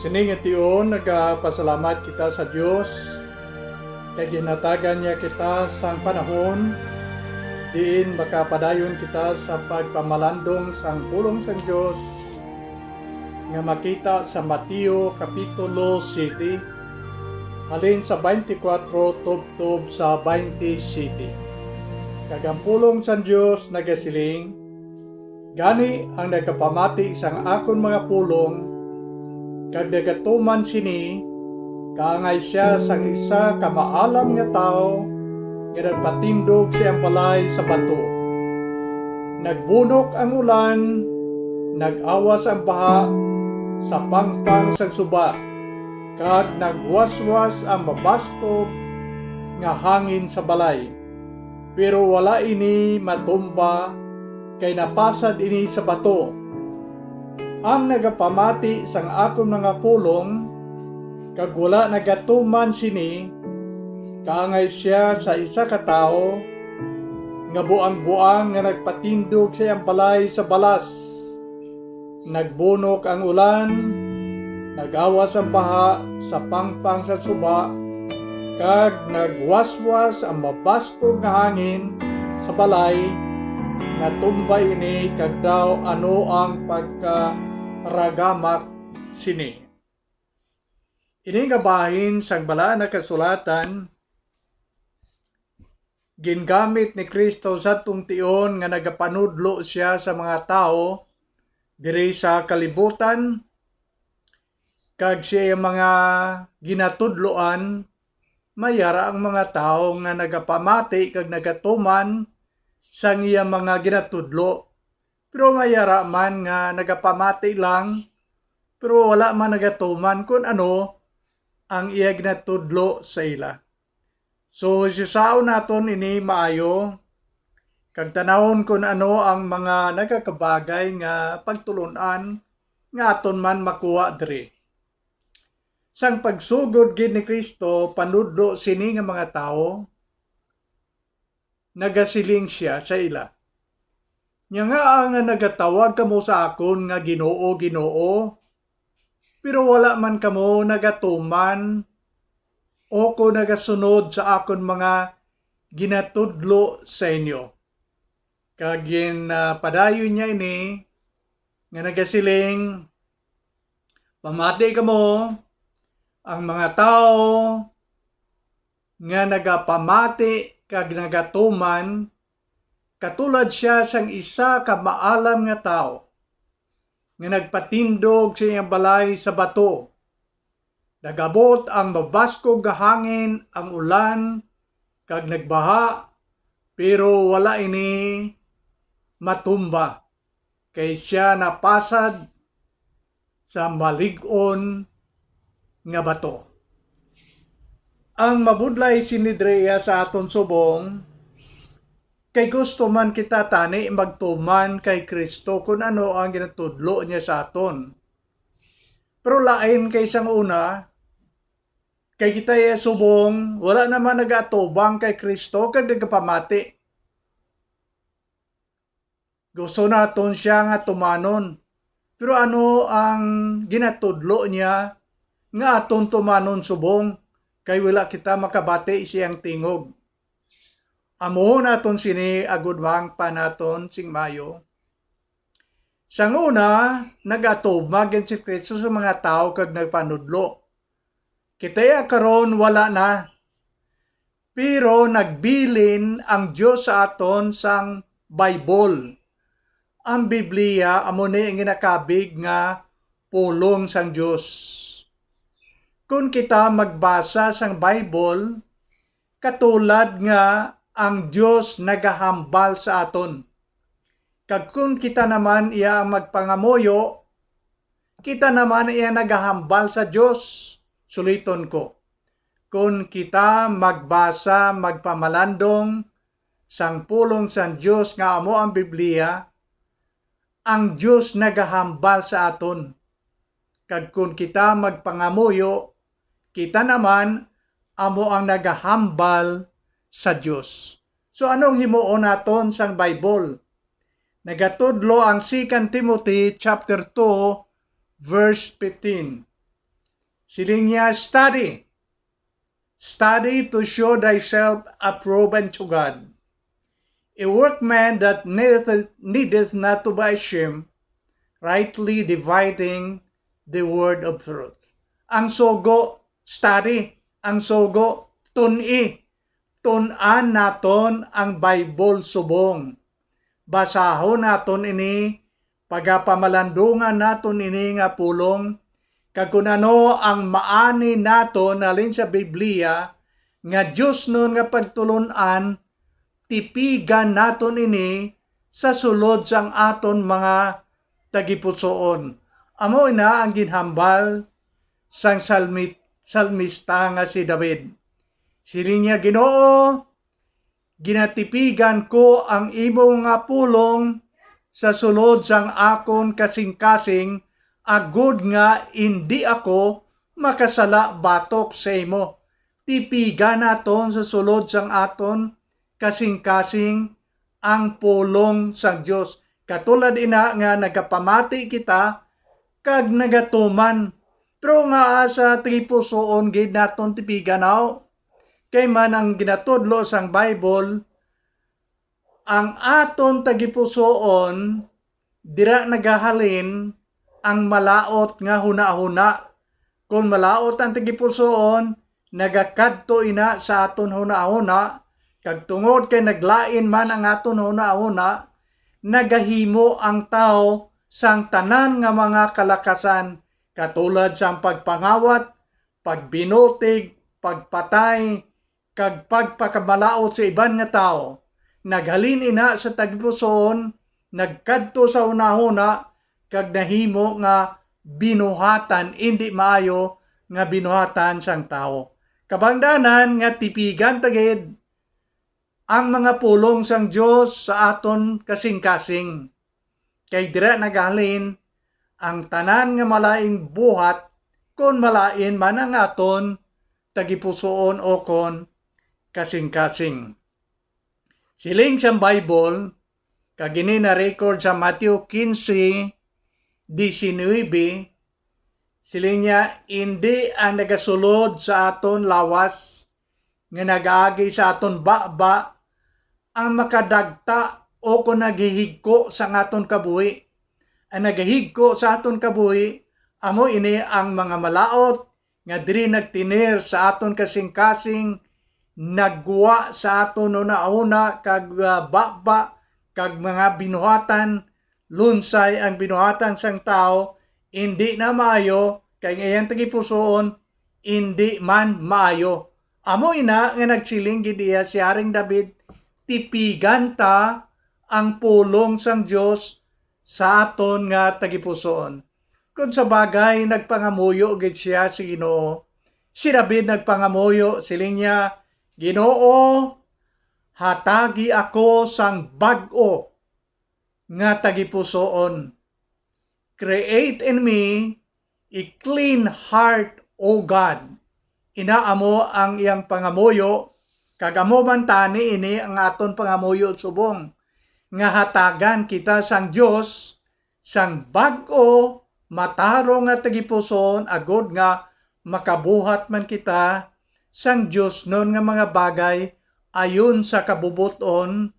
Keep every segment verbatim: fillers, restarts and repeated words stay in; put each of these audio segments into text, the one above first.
Sining nga tion, nagapasalamat kita sa Dios kay ginhatagan niya kita sang panahon diin makapadayon kita sa pagpamalandong sang pulong sang Dios nga makita sa Mateo Kapitulo siete, halin sa twenty-four tubtob sa twenty-seven. Kag ang pulong sang Dios nagasiling, Gani ang nagapamati sang akon mga pulong, kag nagatuman sini, kaangay sia sang isa ka maalam nga tawo nga nagpatindog sa iyang balay sa bato. Nagbunok ang ulan, nag-awas ang baha sa pangpang sang suba, kag nagwaswas ang mabaskog nga hangin sa balay. Pero wala ini matumba, kay napasad ini sa bato. Ang nagapamati sang akon mga pulong, kag wala nagatuman sini, kaangay sia sa isa ka tawo nga buang-buang nga nagpatindog sa iyang balay sa balas. Nagbunok ang ulan, nagawas ang baha sa pangpang sa suba, kag nagwaswas ang mabaskog nga hangin sa balay. Natumba ini, kag daw ano ang pagkaragamak sini. Ini nga bahin sang Balaan nga Kasulatan gingamit ni Cristo sa tion nga nagapanudlo sia sa mga tawo diri sa kalibutan, kag sa iya mga ginatudloan, may ara ang mga tawo nga nagapamati kag nagatuman sang iya mga ginatudlo. Pero may ara man nga nagapamati lang, pero wala man nagatuman kon ano ang iya ginatudlo sa ila. So, hisaon naton ini maayo, kag tanawon kon ano ang mga nagakabagay nga pagtulon-an nga aton man makuha diri. Sang pagsugod gid ni Cristo panudlo sini nga mga tawo, nagasiling sia sa ila, "Nya ngaa nga nagatawag kamo sa akon nga, 'Ginoo, Ginoo,' pero wala man kamo nagatuman o kon nagasunod sa akon mga ginatudlo sa inyo?" Kag ginpadayon niya ini nga nagasiling, "Pamati kamo, ang mga tawo nga nagapamati kag nagatuman, katulad sia sang isa ka maalam nga tawo nga nagpatindog sa iyang balay sa bato. Nag-abot ang mabaskog nga hangin, ang ulan, kag nagbaha, pero wala ini matumba, kay sia napasad sa malig-on nga bato." Ang mabudlay sini diri sa aton subong, kay gusto man kita tani magtuman kay Cristo kun ano ang ginatudlo niya sa aton. Pero lain kay sang una, kay kita iya subong, wala naman nagaatubang kay Cristo kag nagapamati. Gusto naton sia nga tumanon. Pero ano ang ginatudlo niya nga aton tumanon subong, kay wala kita makabati sa iyang tingog? Amuhon naton sini agod maangpan naton sing maayo. Sang una, nag-atubang gid si Cristo sa mga tawo kag nagpanudlo. Kita iya karon, wala na. Pero nagbilin ang Dios sa aton sang Bible. Ang Biblia amo ni ang ginakabig nga pulong sang Dios. Kon kita magbasa sang Bible, katulad nga ang Dios nagahambal sa aton. Kag kon kita naman iya ang magpangamuyo, kita naman iya nagahambal sa Dios. Suliton ko, kon kita magbasa, magpamalandong sang pulong sang Dios nga amo ang Biblia, ang Dios nagahambal sa aton. Kag kon kita magpangamuyo, kita naman amo ang nagahambal sa Dios. So, anong himuon naton sang Bible? Nagatudlo ang Second Timothy chapter two, verse fifteen. Siling niya, "Study, study to show thyself approved unto God, a workman that needeth, needeth not to be ashamed, rightly dividing the word of truth." Ang sugo, study. Ang sugo, tun-i. Tun-an naton ang Bible subong. Basahon naton ini, pagapamalandungan naton ini nga pulong, kag kun ano ang maani naton halin sa Biblia nga diosnon nga pagtulon-an, tipigan naton ini sa sulod sang aton mga tagipusoon. Amo ina ang ginhambal sang salmi-, salmista nga si David. Siling niya, "Ginoo, ginatipigan ko ang imo nga pulong sa sulod sang akon kasingkasing, agod nga indi ako makasala batok sa imo." Tipigan naton sa sulod sang aton kasingkasing ang pulong sang Dios. Katulad ina nga nagapamati kita kag nagatuman. Pero ngaa sa tagipusoon gid naton tipigan, aw? Kay man ang ginatudlo sang Bible, ang aton tagipusoon, dira nagahalin ang malaut nga hunahuna. Kon malaut ang tagipusoon, nagakadto ina sa aton hunahuna, kag tungod kay naglain man ang aton hunahuna, nagahimo ang tawo sang tanan nga mga kalakasan, katulad sang pagpangawat, pagbinutig, pagpatay, kag pagpakamalaut sa iban nga tawo. Naghalin ina sa tagipusoon, nagkadto sa hunahuna, kag nahimo nga binuhatan, indi maayo nga binuhatan sang tawo. Kabangdanan nga tipigan ta gid ang mga pulong sang Dios sa aton kasingkasing. Kay dira nagahalin ang tanan nga malaing buhat, kon malain man ang aton tagipusoon o kon kasingkasing. Siling sang Bible, kag ini na-record sa Mateo quince diecinuebe, siling niya, "Indi ang nagasulod sa aton lawas nga nagaagi sa aton baba ang makadagta o kon naghihigko sang aton kabuhi. Ang nagahigko sa aton kabuhi, amo ini ang mga malaut nga diri nagtinir sa aton kasingkasing, naggwa sa aton hunahuna kag, ah, baba, kag mga binuhatan, lunsay ang binuhatan sang tawo, indi na maayo, kay ang iyang tagipusoon, indi man maayo." Amo ina nga nagsiling gid iya si Haring David, "Tipigan ta ang pulong sang Dios sa aton nga tagipusoon." Kon sa bagay, nagpangamuyo gid siya sa Ginoo. Si David nagpangamuyo, siling niya, "Ginoo, hatagi ako sang bag-o nga tagipusoon. Create in me a clean heart, O God." Ina amo ang iyang pangamuyo, kag amo man tani ini ang aton pangamuyo subong, nga hatagan kita sang Dios sang bag-o, matarong nga tagipusoon, agod nga makabuhat man kita sang diosnon nga mga bagay ayon sa kabubot-on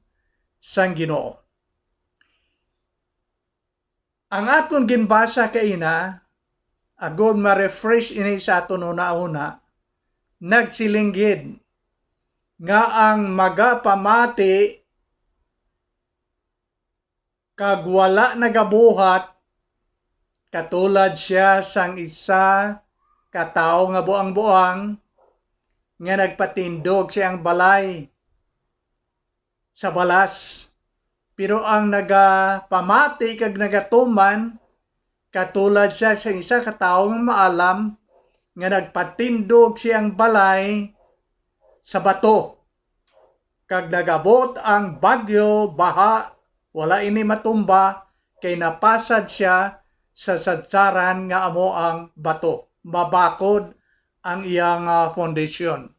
sang Ginoo. Ang aton ginbasa kaina, agod ma-refresh ini sa aton hunahuna, nagsiling gid nga ang magapamati kag wala nagabuhat, katulad sia sang isa ka tawo nga buang-buang nga nagpatindog sa iyang balay sa balas. Pero ang nagapamati kag nagatuman, katulad sia sa isa ka tawo nga maalam nga nagpatindog sa iyang balay sa bato. Kag nag-abot ang bagyo, baha, wala ini matumba, kay napasad sia sa sadsaran nga amo ang bato. Mabakod ang iyang, ah, foundation.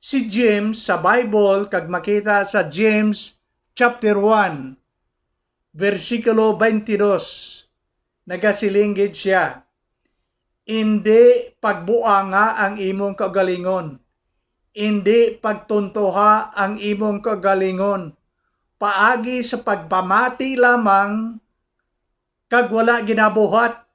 Si James sa Bible, kag makita sa James chapter one, bersikulo twenty-two, nagasiling gid sia, Indi pagbuanga ang imong kaugalingon, indi pagtuntoha ang imong kaugalingon paagi sa pagpamati lamang kag wala ginabuhat.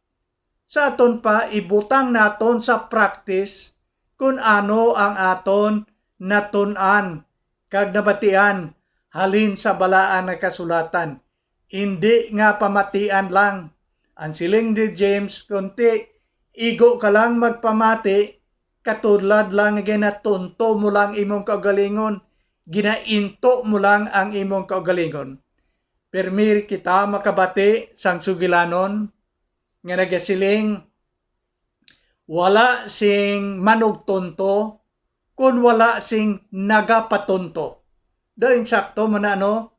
Sa aton pa, ibutang naton sa practice kun ano ang aton natun-an kag nabatian halin sa Balaan nga Kasulatan. Indi nga pamatian lang. Ang siling ni James, kunti igo ka lang magpamati, katulad lang nga ginatunto mo lang imong kaugalingon, ginainto mo lang ang imong kaugalingon. Pirmi kita makabati sang sugilanon nga nagasiling, "Wala sing manugtunto kon wala sing nagapatunto." Daw insakto man na, no?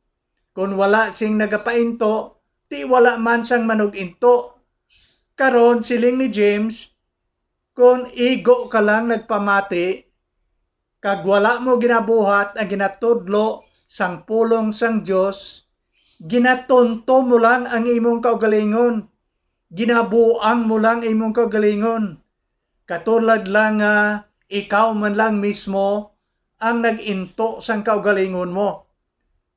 Kon wala sing nagapainto, ti wala man sang manuginto. Karon, siling ni James, kon igo ka lang nagpamati, kag wala mo ginabuhat ang ginatudlo sang pulong sang Dios, ginatunto mo lang ang imong kaugalingon, ginabuang mo lang imong kaugalingon. Katulad lang nga ikaw man lang mismo ang nag-into sang kaugalingon mo.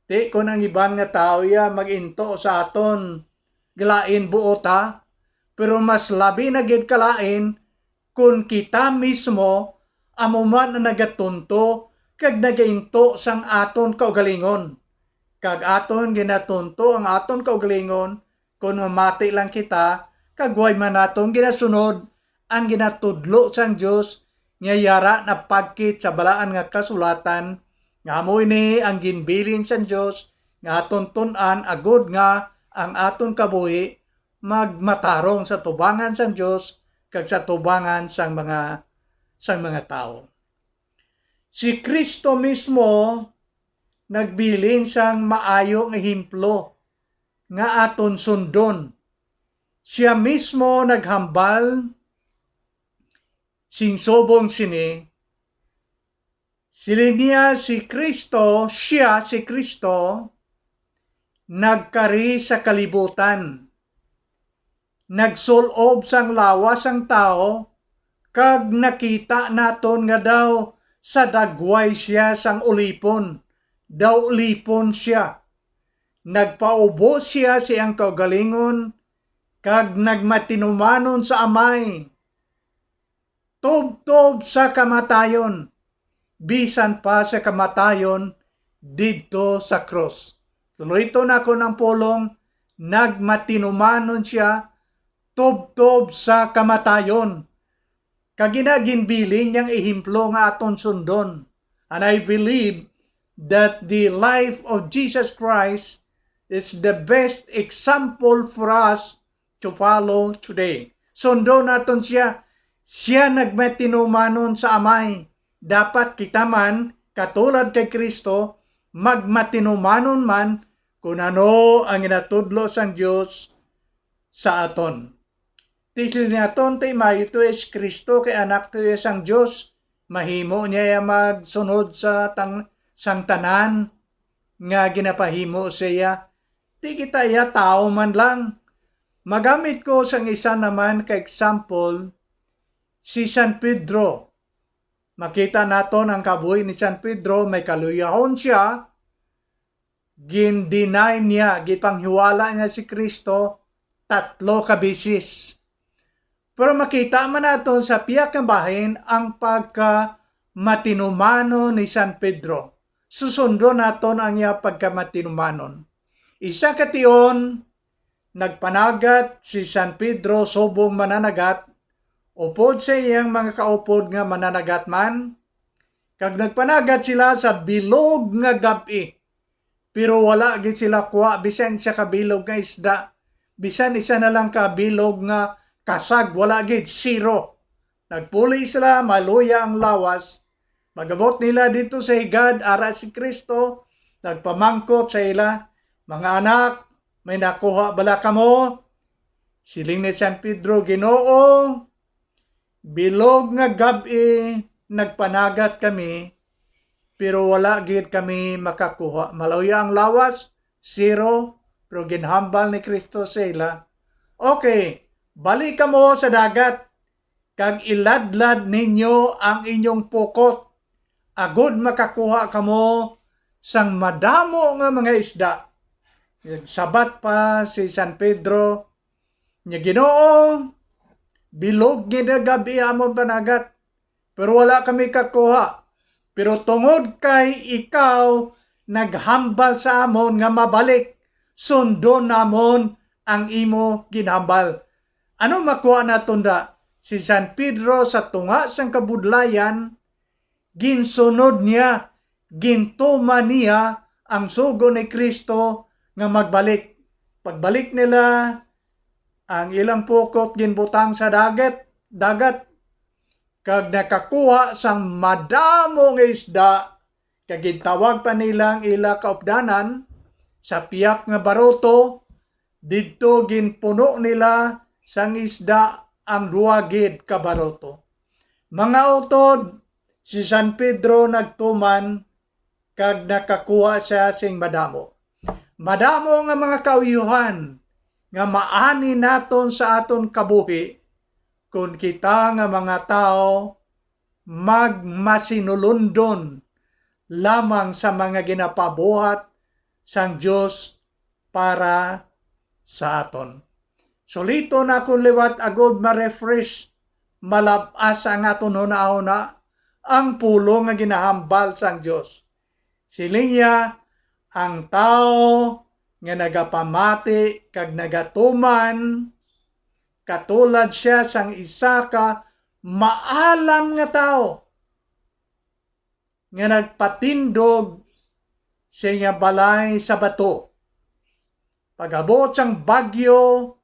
Ti kon ang iban nga tawo ya mag-into sa aton, galain buot, ha? Pero mas labi na gid kalain kon kita mismo amo man ang nagatunto kag nagainto sang aton kaugalingon, kag aton ginatunto ang aton kaugalingon kon mamati lang kita kag way man naton ginasunod ang ginatudlo sang Dios nga yara napagkit sa Balaan nga Kasulatan, nga amo ini ang ginbilin sang Dios nga aton tun-an, agod nga ang aton kabuhi magmatarong sa tubangan sang Dios kag sa tubangan sang mga, sang mga tawo. Si Cristo mismo nagbilin sang maayo nga ehemplo nga aton sundon. Sia mismo naghambal sing subong sini, siling niya, si Cristo, sia, si Cristo, nagkari sa kalibutan, nagsul-ob sang lawas sang tawo, kag nakita naton nga daw sa dagway sia sang ulipon, daw ulipon sia. Nagpaubos sia sa iyang kaugalingon, kag nagmatinumanon sa Amay, tubtob sa kamatayon, bisan pa sa kamatayon didto sa krus. Tuloyton nako ang pulong, nagmatinumanon sia tubtob sa kamatayon. Kag ina ginbilin niya ang ehemplo nga aton sundon. And I believe that the life of Jesus Christ is the best example for us to follow today. Sundon naton sia. Sia nagmatinumanon sa Amay. Dapat kita man, katulad kay Cristo, magmatinumanon man kon ano ang ginatudlo sang Dios sa aton. Ti siling naton, ti maayo to si Cristo, kay Anak to iya sang Dios. Mahimo niya iya magsunod sa tang-, sang tanan nga ginapahimo sa iya. Ti kita iya tawo man lang. Magamit ko sang isa naman ka example, si San Pedro. Makita naton ang kabuhi ni San Pedro, may kaluyahon sia, gin-deny niya, gipanghiwala niya si Cristo tatlo ka beses. Pero makita man naton sa pihak nga bahin ang pagkamatinumanon ni San Pedro. Susundon naton ang iya pagkamatinumanon. Isa ka tion, nagpanagat si San Pedro subong mananagat, upod sa iyang mga kaupod nga mananagat man, kag nagpanagat sila sa bilog nga gab-i. Pero wala gid sila kuha bisan isa ka bilog nga isda, bisan isa na lang ka bilog nga kasag, wala gid, zero. Nagpuli sila, maluya ang lawas. Pag-abot nila didto sa higad, ara si Cristo, nagpamangkot sa ila, "Mga anak, may nakuha bala kamo?" Siling ni San Pedro, "Ginoo, bilog nga gab-i nagpanagat kami, pero wala gid kami makakuha." Maluya ang lawas, zero, pero ginhambal ni Cristo sa ila, "Okay, balik kamo sa dagat, kag iladlad ninyo ang inyong pukot, agod makakuha kamo sang madamo nga mga isda. Nagsabat pa si San Pedro, niya, "Ginoo, bilog gid nga gab-i amon panagat, pero wala kami kakuha. Pero tungod kay ikaw naghambal sa amon nga mabalik, sundon namon ang imo ginhambal." Ano makuha naton da? Si San Pedro sa tunga sang kabudlayan, ginsunod niya, gintuman niya ang sugo ni Cristo nga magbalik. Pagbalik nila, ang ilang pukot ginbutang sa dagat, dagat, kag nakakuha sang madamo nga isda, kag gintawag pa nila ang ila kaupdanan sa piyak nga baruto. Didto ginpuno nila sang isda ang duwa gid ka baruto. Mga utod, si San Pedro nagtuman kag nakakuha sia sing madamo. Madamo nga mga kauyuhan nga maani naton sa aton kabuhi kon kita nga mga tawo magmasinulundon lamang sa mga ginapabuhat sang Dios para sa aton. Suliton akon liwat agud ma-refresh, malab-as ang aton hunahuna, ang pulong nga ginahambal sang Dios. Siling niya, ang tawo nga nagapamati kag nagatuman, katulad siya sang isa ka maalam nga tawo nga nagpatindog sa iya balay sa bato. Pag-abot sang bagyo,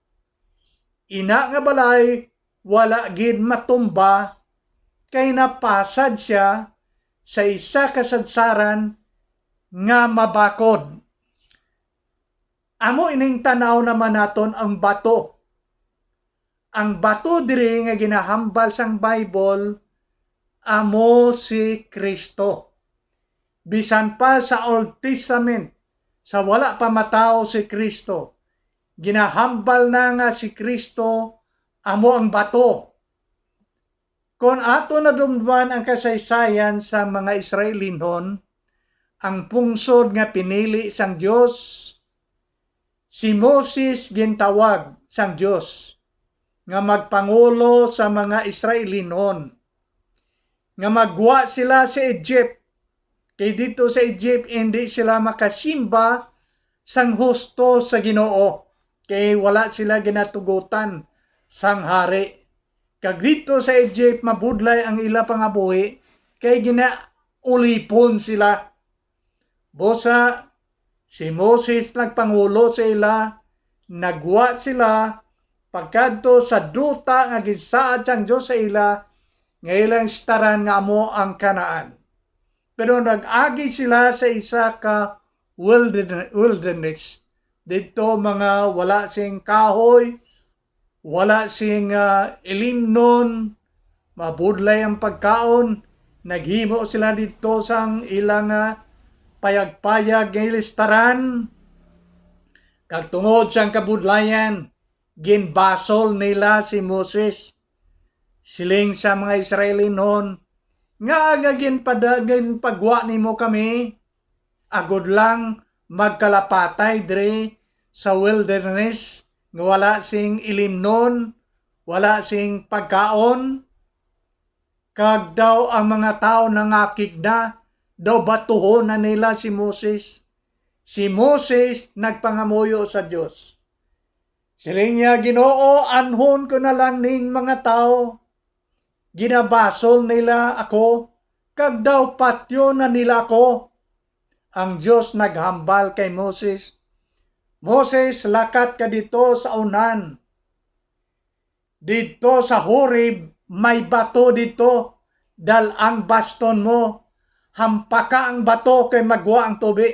ina nga balay wala gid matumba, kay napasad sia sa isa ka sadsaran nga mabakod. Amo ining tan-aw naman naton ang bato. Ang bato diri nga ginahambal sang Bible amo si Cristo. Bisan pa sa Old Testament, sa wala pa matawo si Cristo, ginahambal na nga si Cristo amo ang bato. Kon ato nadumduman ang kasaysayan sa mga Israelinhon, ang pungsod nga pinili sang Dios, si Moses gintawag sang Dios nga magpangulo sa mga Israelinhon, nga maggwa sila sa Egypt, kay didto sa Egypt indi sila makasimba sang husto sa Ginoo, kay wala sila ginatugutan sang hari. Kag didto sa Egypt mabudlay ang ila pangabuhi, kay ginaulipon sila. Busa, si Moses nagpangulo sa ila, naggwa sila pagkadto sa duta nga ginsaad sang Dios sa ila, nga ilang sitaran nga amo ang Canaan. Pero nag-agi sila sa isa ka wilder-, wilderness. Didto mga wala sing kahoy, wala sing, ah, ilimnon, mabudlay ang pagkaon. Naghimo sila didto sang ilang, ah, payag-payag nga ilistaran. Kag tungod sang kabudlayan, ginbasol nila si Moses. Siling sa mga Israelinhon, "Ngaa nga ginpada-, ginpagwa nimo kami? Agod lang magkalapatay diri sa wilderness nga wala sing ilimnon, wala sing pagkaon?" Kag daw ang mga tawo nangakig na, daw batuhon na nila si Moses. Si Moses nagpangamuyo sa Dios. Siling niya, "Ginoo, anhon ko na lang ning mga tawo. Ginabasol nila ako, kag daw patyon na nila ako." Ang Dios naghambal kay Moses, "Moses, lakat ka didto sa unan. Didto sa Horeb may bato didto. Dal-a ang baston mo, hampaka ang bato kay magwa ang tubi."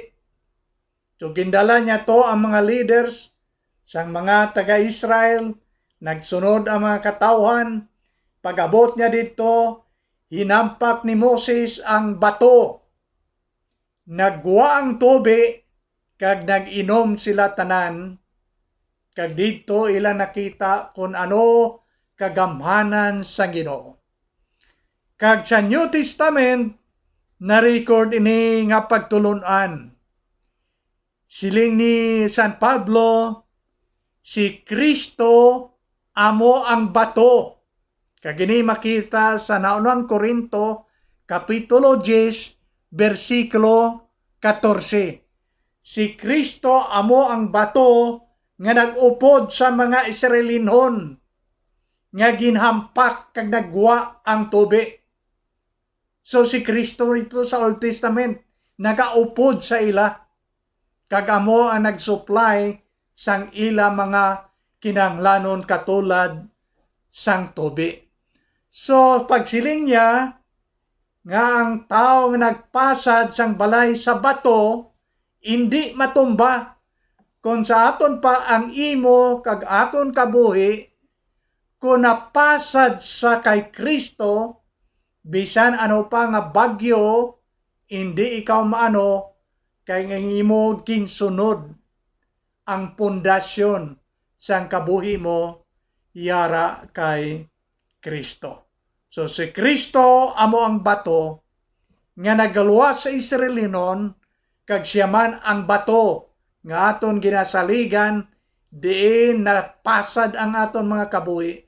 So, gindala niya to ang mga leaders sang mga taga-Israel, nagsunod ang mga katawhan. Pag-abot niya didto, hinampak ni Moses ang bato. Nagwa ang tubi, kag nag-inom sila tanan, kag didto ila nakita kon ano kagamhanan sang Ginoo. Kag sa New Testament, na-record ini nga pagtulon-an. Siling ni San Pablo, "Si Cristo amo ang bato." Kag ini makita sa Naunang Corinto, Kapitulo diyes, bersikulo katorse. Si Cristo amo ang bato nga nag-upod sa mga Israelinhon nga ginhampak kag nagwa ang tubi. So, si Cristo dito sa Old Testament, nagaupod sa ila, kag amo ang nag-supply sang ila mga kinahanglanon katulad sang tubi. So, pagsiling niya nga ang tawo nga nagpasad sang balay sa bato indi matumba, kon sa aton pa ang imo kag akon kabuhi, kon napasad sa kay Cristo, bisan ano pa nga bagyo, indi ikaw maano, kay ang imo ginsunod ang pundasyon sang kabuhi mo yara kay Cristo. So, si Cristo amo ang bato nga nagaluwas sa Israelinon, kag sia man ang bato nga aton ginasaligan, diin napasad ang aton mga kabuhi,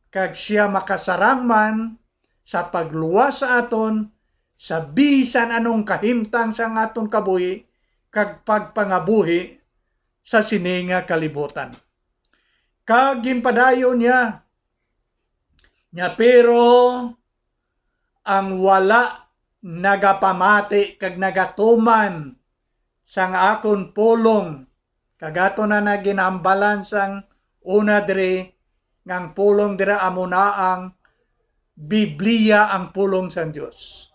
kag sia makasarang man sa pagluwas sa aton sa bisan anong kahimtang sang aton kabuhi kag pagpangabuhi sa sini nga kalibutan. Kag ginpadayon niya, niya, "Pero ang wala nagapamati kag nagatuman sang akon pulong," kag ato na na ginambalan sang una diri, nga ang pulong dira amo na ang Biblia, ang pulong sang Dios.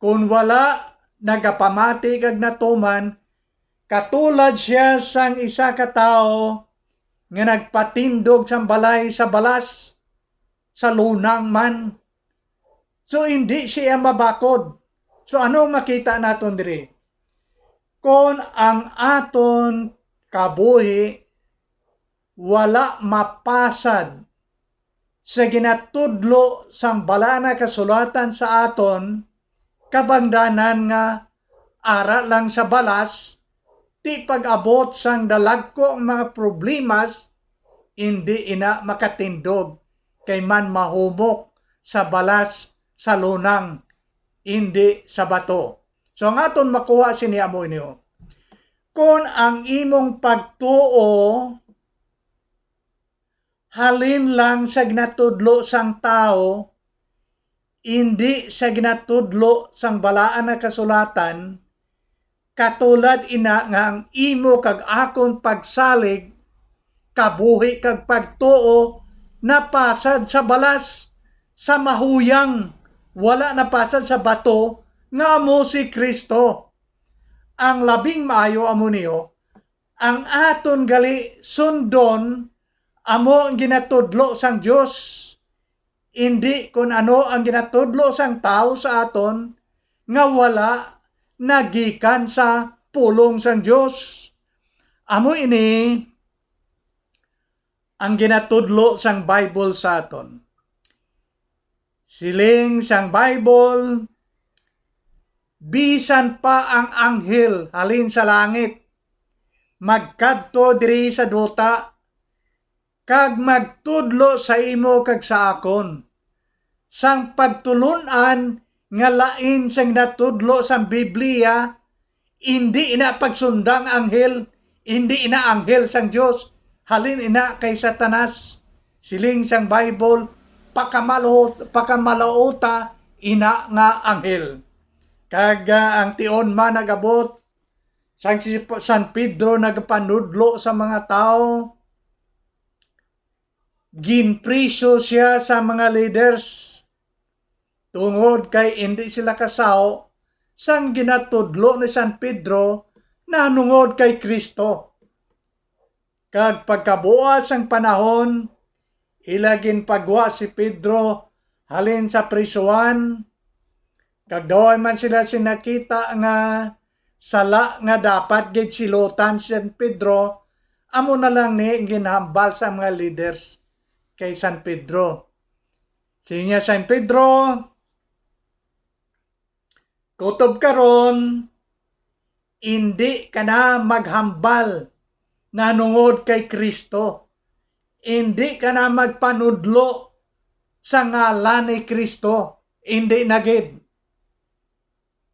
Kon wala nagapamati kag natuman, katulad sia sang isa ka tawo nga nagpatindog sang balay sa balas, sa lunang man. So, hindi siya mabakod. So, ano makita naton diri? Kon ang aton kabuhi wala mapasad sa ginatudlo sang Balaan nga Kasulatan sa aton, kabangdanan nga ara lang sa balas, ti pag-abot sang dalagko ang mga problemas, indi ina makatindog, kay man mahumok sa balas sa lunang, indi sa bato. So, ang aton makuha sini amo ini, oh. Kon ang imong pagtuo halin lang sa ginatudlo sang tawo, indi sa ginatudlo sang Balaan nga Kasulatan, katulad ina nga ang imo kag akon pagsalig, kabuhi kag pagtuo napasad sa balas, sa mahuyang, wala napasad sa bato, nga amo si Cristo. Ang labing maayo amo niyo, ang aton gali sundon amo ang ginatudlo sang Dios, indi kon ano ang ginatudlo sang tawo sa aton nga wala nagikan sa pulong sang Dios. Amo ini ang ginatudlo sang Bible sa aton. Siling sang Bible, "Bisan pa ang anghel halin sa langit magkadto diri sa duta kag magtudlo sa imo kag sa akon, sang pagtulon-an nga lain sang natudlo sang Biblia, indi ina pagsundang anghel, indi ina anghel sang Dios, halin ina kay Satanas." Siling sang Bible, "Pakamalo-, pakamalaota ina nga anghel." Kag, ah, ang tion man nagabot, sang si P-, San Pedro nagpanudlo sa mga tawo, ginpriso sia sa mga leaders, tungod kay indi sila kasaho sang ginatudlo ni San Pedro nahanungod kay Cristo. Kag pagkabuas sang panahon, ila ginpagwa si Pedro halin sa prisuhan, kag daw man sila sing nakita nga sala nga dapat gid silutan si San Pedro, amo na lang ni ginhambal sa mga leaders. kay San Pedro. Siling niya, "San Pedro, kutob karon, indi ka na maghambal nahanungod kay Cristo. Indi ka na magpanudlo sa ngalan ni Cristo. Indi na gid."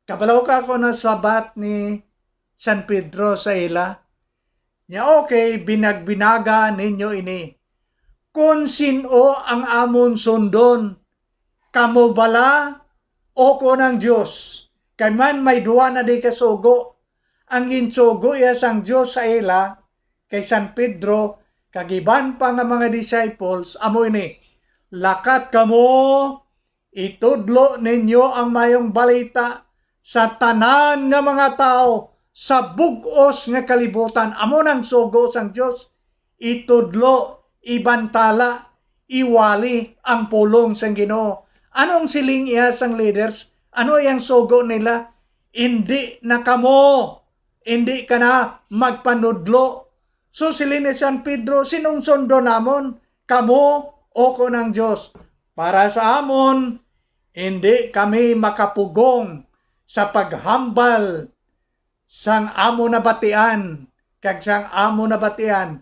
Kabalo ka kon ano sabat ni San Pedro sa ila? Nya, "Okay, binagbinaga ninyo ini. Kon sin-o ang amon sundon, kamo bala o kon ang Dios? Kay man may duha na di ka sugo." Ang ginsugo iya sang Dios sa ila kay San Pedro kag iban pa nga mga disciples amo ini, "Lakat kamo, itudlo ninyo ang mayong balita sa tanan nga mga tawo sa bug-os nga kalibutan." Amo nang sugo sang Dios, itudlo, ibantala, iwali ang pulong sang Ginoo. Ano ang siling iya sang leaders? Ano iyang sugo nila? "Indi na kamo, indi ka na magpanudlo." So, siling ni San Pedro, "Sinong sundo namon? Kamo o kon ang Dios? Para sa amon, indi kami makapugong sa paghambal sang amo nabatian kag sang amo nabatian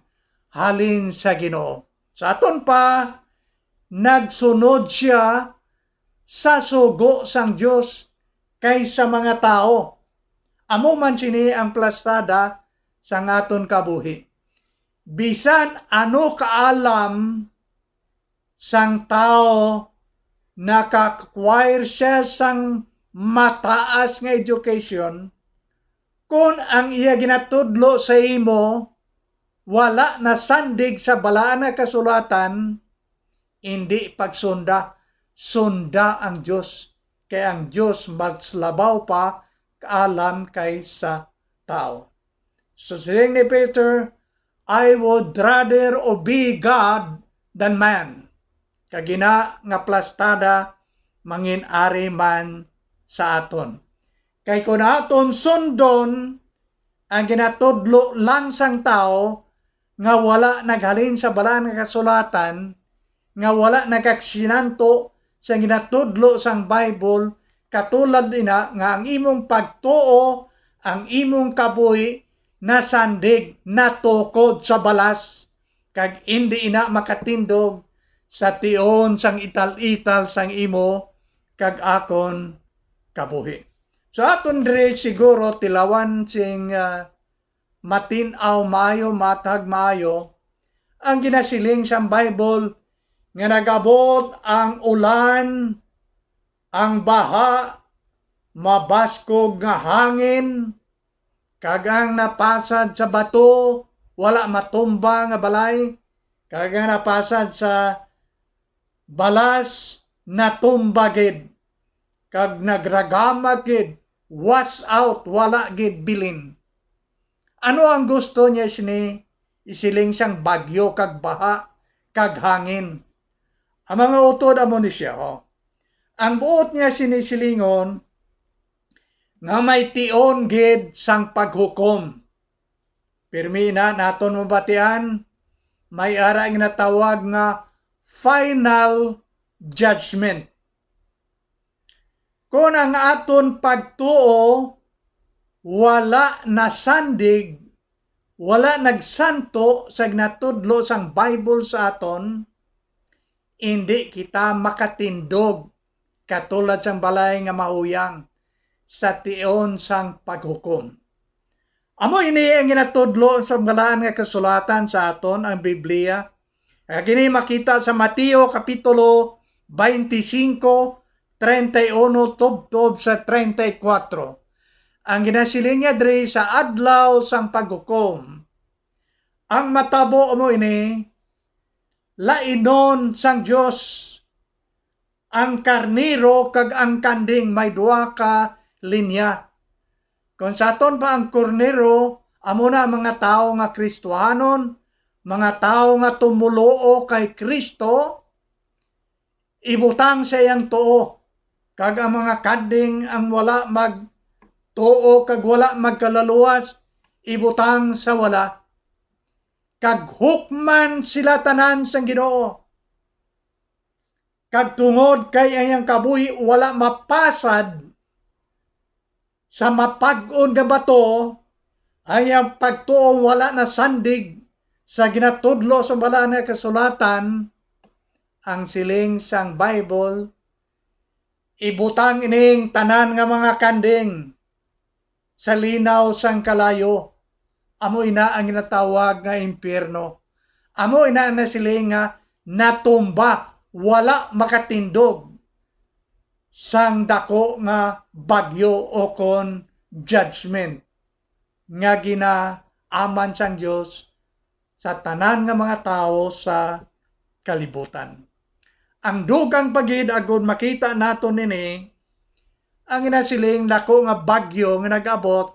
halin sa Ginoo." Sa aton pa, nagsunod sia sa sugo sang Dios kaysa mga tawo. Amo man sini ang plastada sang aton kabuhi. Bisan ano kaalam sang tawo, naka-acquire siya sang mataas nga education, kon ang iya ginatudlo sa imo wala nasandig sa Balaan nga Kasulatan, indi pagsunda. Sunda ang Dios, kay ang Dios mas labaw pa kaalam kaysa tawo. So siling ni Peter, "I would rather obey God than man." Kag ina nga plastada mangin-ari man sa aton. Kay kon aton sundon ang ginatudlo lang sang tawo nga wala naghalin sa Balaan nga Kasulatan, nga wala nagaksinanto sa ginatudlo sang Bible, katulad ina nga ang imong pagtuo, ang imong kabuhi nasandig, natukod sa balas, kag indi ina makatindog sa tion sang ital-ital sang imo kag akon kabuhi. So aton diri siguro tilawan sing, ah, matin-aw maayo, matag maayo, ang ginasiling sang Bible nga nag-abot ang ulan, ang baha, mabaskog nga hangin, kag ang napasad sa bato wala matumba nga balay, kag ang napasad sa balas natumba gid, kag nagragama gid, wash out, wala gid bilin. Ano ang gusto niya sini isiling sang bagyo kag baha kag hangin? Ang mga utod amo ni siya, oh. Ang buot niya sini silingon nga may tion gid sang paghukom. Pirmi na naton mabatian, may ara nga natawag nga final judgment. Kon ang aton pagtuo wala nasandig, wala nagsanto sa ginatudlo sang Bible sa aton, indi kita makatindog katulad sang balay nga mahuyang sa tion sang paghukom. Amo ini ang ginatudlo sa Balaan nga Kasulatan sa aton, ang Biblia. Kag ini makita sa Mateo Kapitulo twenty-five, treinta y uno tubtob sa treinta y cuatro. Ang ginasiling niya diri sa adlaw sang paghukom, ang matabo amo ini, lainon sang Dios ang karnero kag ang kanding, may duha ka linya. Kon sa aton pa, ang karnero amo na ang mga tawo nga Kristohanon, mga tawo nga tumoluo kay Kristo, ibutang sa iyang tuo, kag ang mga kanding ang wala magtuo kag wala magkalaluwas, ibutang sa wala. Kag hukman sila tanan sang Ginoo, Kag tungod kay ang iyang kabuhi wala mapasad sa mapag-on nga bato, ang iyang pagtuo wala nasandig sa ginatudlo sa Balaan nga Kasulatan, ang siling sang Bible, "Ibutang ining tanan nga mga kanding sa linaw sang kalayo." Amo ina ang ginatawag nga impyerno. Amo ina ang nasiling nga natumba, wala makatindog sang dako nga bagyo o kon judgment nga ginaaman sang Dios sa tanan nga mga tawo sa kalibutan. Ang dugang pa gid, agod makita naton ini, ang ginasiling dako nga bagyo nga nag-abot,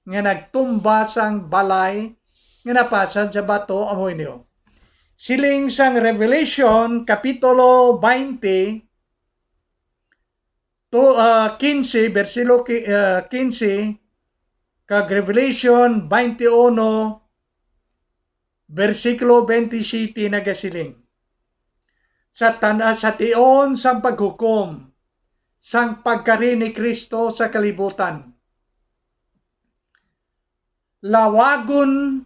nga nagtumba sang balay nga napasad sa bato, amo ini, oh. Siling sang Revelation Kapitulo twenty, to, ah, quince, bersikulo ki-, ah, quince, kag Revelation twenty-one, bersikulo twenty-seven, nagasiling, sa tan-, ah, sa tion sang paghukom sang pagkari ni Cristo sa kalibutan, lawagon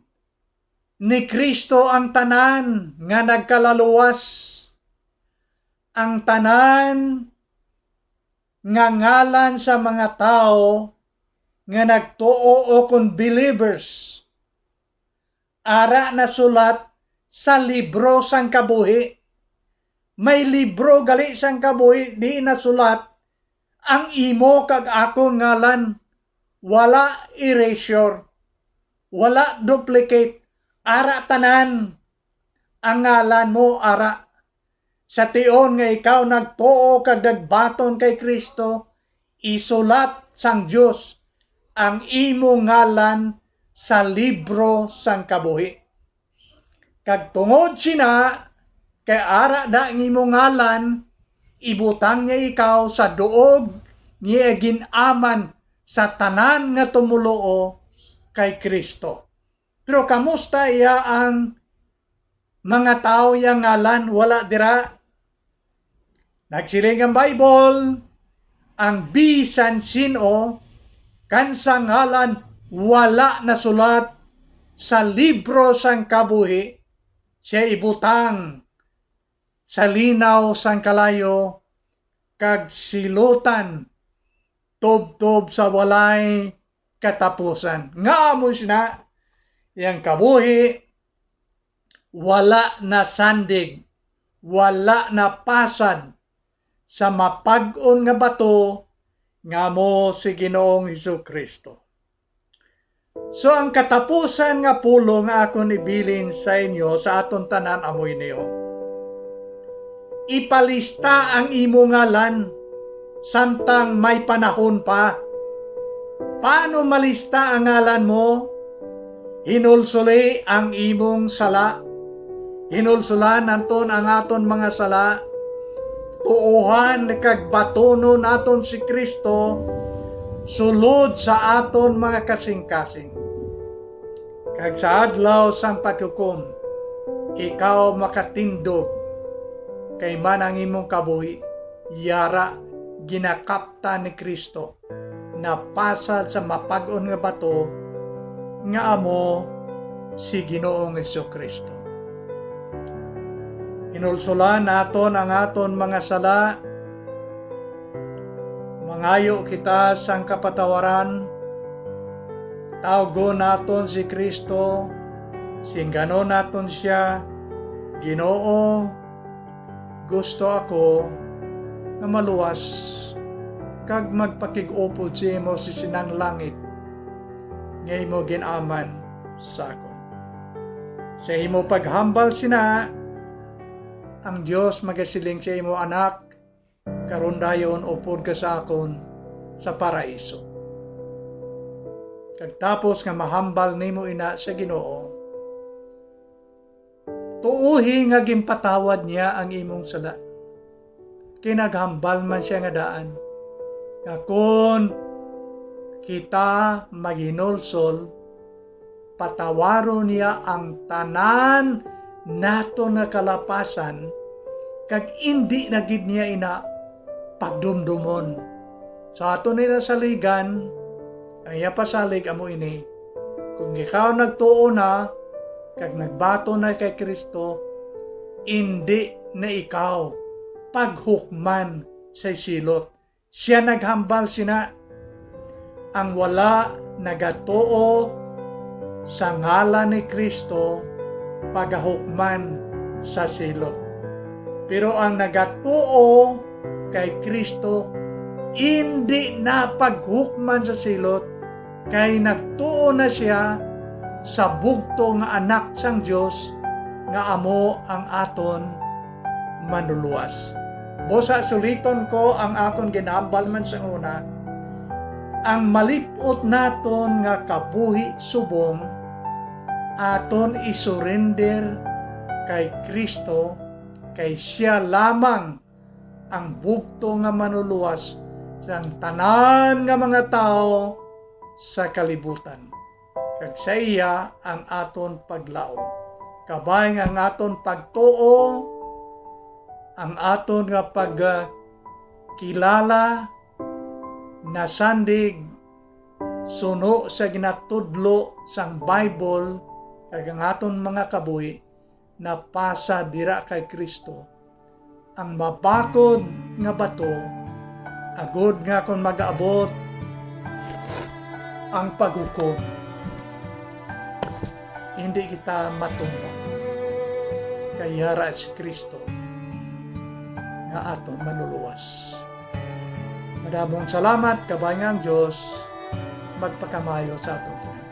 ni Cristo ang tanan nga nagkalaluwas, ang tanan nga ngalan sa mga tawo nga nagtuo o kon believers, ara nasulat sa libro sang kabuhi. May libro gali sang kabuhi, di nasulat ang imo kag akon ngalan. Wala erasure, wala duplicate. Ara tanan ang ngalan mo, ara. Sa tion nga ikaw nagtuo kag nagbaton kay Cristo, isulat sang Dios ang imo ngalan sa libro sang kabuhi. Kag tungod sina, kay ara da ang imo ngalan, ibutang niya ikaw sa duog nga gin-aman sa tanan nga tumoluo kay Cristo. Pero kamusta iya ang mga tawo iya ngalan wala dira? Nagsiling ang Bible, ang bisan sin-o kan sa ngalan wala nasulat sa libro sang kabuhi, siya ibutang sa linaw sang kalayo kag silutan tubtob sa walay katapusan. Nga amo sina, iyang kabuhi wala nasandig, wala napasad sa mapag-on nga bato nga amo si Ginoong Jesu-Cristo. So, ang katapusan nga pulong nga akon ibilin sa inyo, sa aton tanan, amo ini, oh. Ipalista ang imo ngalan samtang may panahon pa. Paano malista ang ngalan mo? Hinulsoli ang imong sala. Hinulsolan naton ang aton mga sala. Tuohan kag batunon naton si Cristo sulod sa aton mga kasingkasing. Kag sa adlaw sang paghukom, ikaw makatindog, kay man ang imong kabuhi yara ginakaptan ni Cristo, napasad sa mapag-on nga bato, nga amo si Ginoong Jesu-Cristo. Hinulsolan naton ang aton mga sala. Mangayo kita sang kapatawaran. Tawgon naton si Cristo. Singganon naton sia, "Ginoo, gusto ako nga maluwas kag magpakig-upod sa imo sa sinang langit nga imo gin-aman sa akon." Sa imo paghambal sina, ang Dios magasiling sa imo, "Anak, karon dayon upod ka sa akon sa paraiso." Kag tapos nga mahambal nimo ina sa Ginoo, tuohi nga ginpatawad niya ang imong sala. Kay naghambal man sia nga daan nga kon kita maghinulsol, patawaron niya ang tanan naton nga kalapasan, kag indi na gid niya ina pagdumdomon. Sa aton ni nasaligan, ang iya pasalig amo ini: kung ikaw nagtuo na kag nagbaton na kay Cristo, indi na ikaw paghukman sa silot. Sia naghambal sina: ang wala nagatuo sa ngalan ni Cristo pagahukman sa silot. Pero ang nagatuo kay Cristo indi na paghukman sa silot, kay nagtuo na sia sa bugtong nga Anak sang Dios, nga amo ang aton Manluluwas. Busa, suliton ko ang akon ginhambal man sang una: ang malip-ot naton nga kabuhi subong aton isurrender kay Cristo, kay sia lamang ang bugtong nga Manluluwas sang tanan nga mga tawo sa kalibutan, kag sa iya ang aton paglaom. Kabay nga ang aton pagtuo, ang aton nga pagkilala, nasandig suno sa ginatudlo sang Bible, kag ang aton mga kabuhi napasa dira kay Cristo, ang mabakod nga bato, agod nga kon mag-abot ang paghukom, hindi kita matumba, kay yara si Cristo nga aton Manluluwas. Madamong salamat, kabay nga ang Dios magpakamaayo sa aton tanan.